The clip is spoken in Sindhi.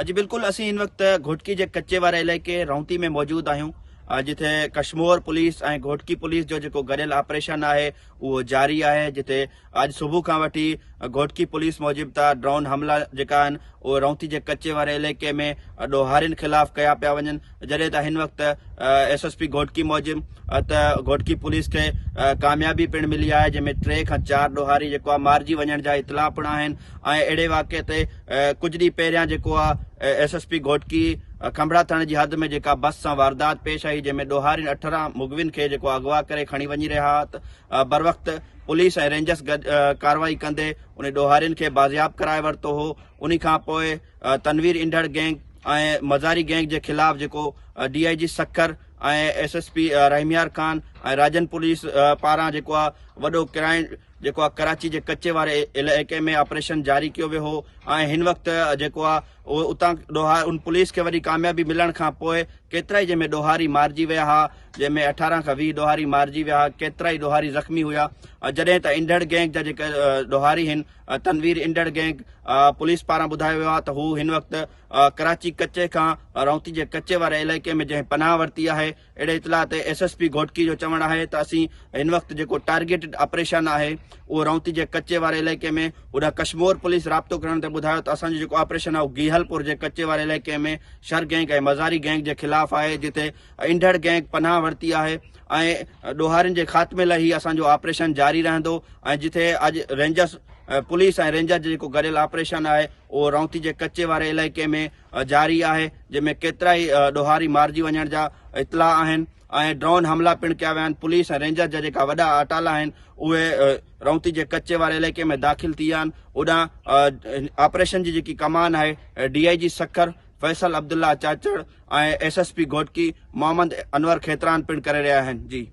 جي بلڪل اسين هن وقت گهوٽڪي جي ڪچي واري علائقي رونتي ۾ موجود آهيون جتي ڪشمور پوليس ۽ گهوٽڪي پوليس جو جيڪو گڏيل آپريشن آهي اهو جاري آهي جتي اڄ صبح کان وٺي گهوٽڪي پوليس موجب ته ڊرون حملا جيڪا آهن اهي رونتي جي ڪچي واري علائقي ۾ ڏوهارين خلاف ڪيا پيا وڃن جڏهن ته هن وقت ايس ايس پي گهوٽڪي موجب ته گهوٽڪي پوليس کي ڪاميابي پڻ ملي آهي جنهن ۾ 3 کان 4 ڏوهاري جيڪو آهي مارجي وڃڻ جا اطلاع پڻ آهن ۽ اهڙي واقعي تي ڪجهه ڏينهن پهريان جيڪو آهي ايس ايس پي گهوٽڪي کنڀڙا ٿاڻي جي حد ۾ جيڪا بس سان واردات پيش آئي جنهن ۾ ڏوهارين 18 مغوين کي جيڪو اغوا ڪري کڻي وڃي رهيا هئا ته بروقت پوليس ۽ رينجرز گڏ ڪارروائي ڪندي انهي ڏوهارين کي بازياب ڪرائي ورتو هو انهي کان پوء تنوير انڍڙ گينگ ۽ مزاري گينگ جي خلاف جيڪو D I G Sukkur ۽ S S P Rahimyar Khan ۽ Rajan police پاران جيڪو آهي وڏو ڪرائم جيڪو آهي ڪراچي جي ڪچي واري علائقي ۾ آپريشن جاري ڪيو ويو هو ۽ هن وقت جيڪو آهي اهو اتان ڏوهار ان پوليس کي وڏي ڪاميابي ملڻ کان پوء ڪيترائي جنهن ۾ ڏوهاري مارجي ويا ها جنهن ۾ 18 کان 20 ڏوهاري مارجي ويا ها ڪيترائي ڏوهاري زخمي هيا جڏهن ته انڍڙ گينگ جا جيڪي ڏوهاري هن تنوير انڍڙ گينگ پوليس پاران ٻڌايو ويو آهي ته هو هن وقت ڪراچي ڪچي کان رونتي جي ڪچي واري علائقي ۾ جنهن پناهه ورتي آهي اهڙي اطلاع تي ايس ايس پي گهوٽڪي جو چوڻ آهي ته اسين هن وقت جيڪو ٽارگيٽڊ آپريشن آهي اهو رونتي جي ڪچي واري علائقي ۾ هوڏانهن ڪشمور پوليس رابطو ڪرڻ تي ٻڌايو ته اسان جو جيڪو آپريشن آهي اهو گيهلپور جي ڪچي واري علائقي ۾ شر گينگ ۽ مزاري گينگ جي خلاف آهي جتي انڍڙ گينگ پناهه ورتي آهي ۽ ڏوهارين جي خاتمي لاء هي اسان جو آپريشن جاري رهندو ۽ جتي اڄ رينجرز پوليس ۽ رينجرز جو جيڪو گڏيل آپريشن آهي اهو رونتي جي ڪچي واري علائقي ۾ جاري آهي جنهن ۾ ڪيترائي ڏوهاري مارجي وڃڻ جا اطلاع آهن ۽ ڊرون حملا پڻ ڪيا ويا آهن پوليس ۽ رينجرز جا جيڪا وڏا اٽالا آهن اهي رونتي جي ڪچي واري علائقي ۾ داخل ٿي ويا آهن هوڏانهن آپريشن جي جيڪي ڪمان آهي D I G Sukkur Faisal Abdullah Chachar ۽ S S P Ghotki Muhammad Anwar Khetran پڻ ڪري رهيا آهن جي.